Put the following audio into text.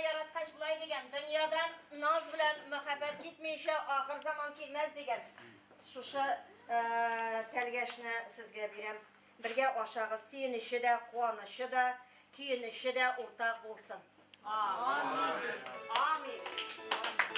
дөньяны яраткач болай дигән, дөньядан наз белән мәхәббәт китмичә ахыр заман килмәс дигән. Шушы тәлгәшне сезгә бирәм. Бергә ашагыз, сөенече дә, куанычы да, көенече дә уртак булсын. Амин. Амин.